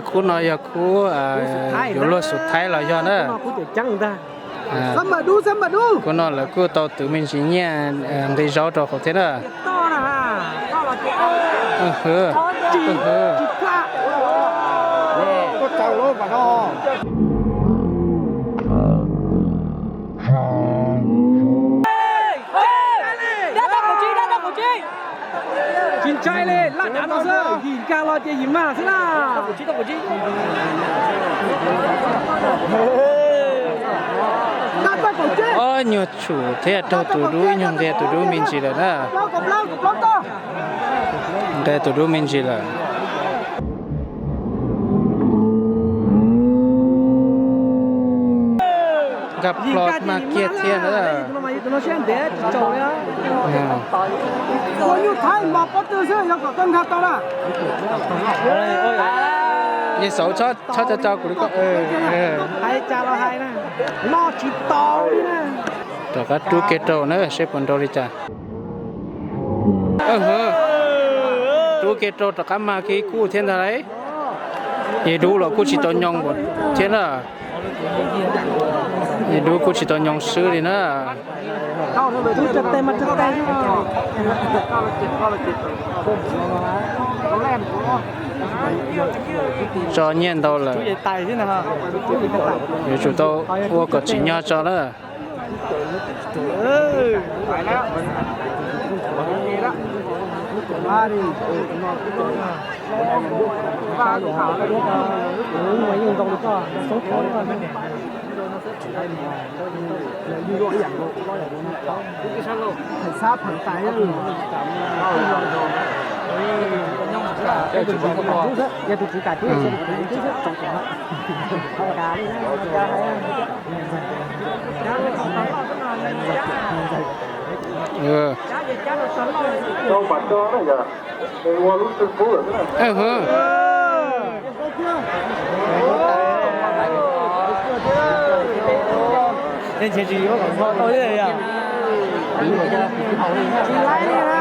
Khub no yog khub yuav luag xus thaib los yog na. Khub no lawv kuj tau twv me ntsis nyiaj nqi zaub rau hauv thiab na. Tsis ntshai li, laj dav no xwb, yim nkag los ces yim mag xwb na. Ob nyuag tshum thiab raug tus dub, ib nyuag nqia tus dub me ntsis lawm na. Nqia tus dub me ntsis lawm. Nkag plho mag kiag thiab na. Yej xauv txhob co co kuv li ko. Rov qab rub kiag rau na seb puas nrau li cas. Rub kiag rau rov qab mag kiag ib kub thiab ntag lauj. Yej dub los kuj tsis tau nyoo thiab na. Yej dub kuj tsis tau nyoo swb li na. Tso nyiaj ntau lawm, yuav tsum tau ua kom tsim nyog tso na. Tsis laib li na.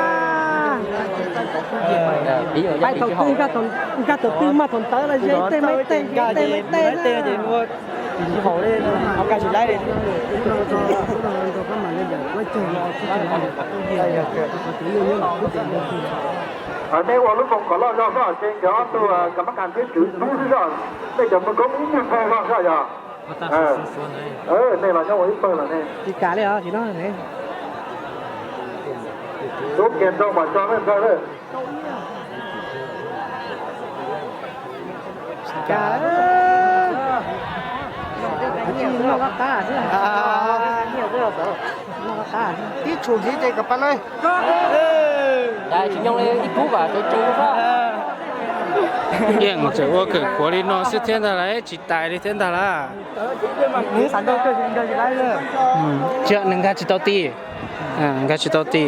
Pais thaum twg nkag thaum twg mag thaum ntawd los ze tej me tej ze tej me tej na. Tsis haum li, nkag tsis laib li. Nej ua lub foom kom loj zog xwb, ces nkawd ob tug kam mab kas thiab tswv hlub xwb zog, nej cov mus koob ib nyuag nqaij zog xwb yog. Nej los nyob ua ib pawg los ne. Tsis kam li os, tsis no. Tub kiag nrau mas tso nej ntag. Tib tshum ntxiv ces kom pab lawm. Yeej tseem ua kawm kuav li no xwb thiab ntag lauj, tsis tais li thiab ntag lauj. Nws nkag tsis tau ti, nkag tsis tau ti.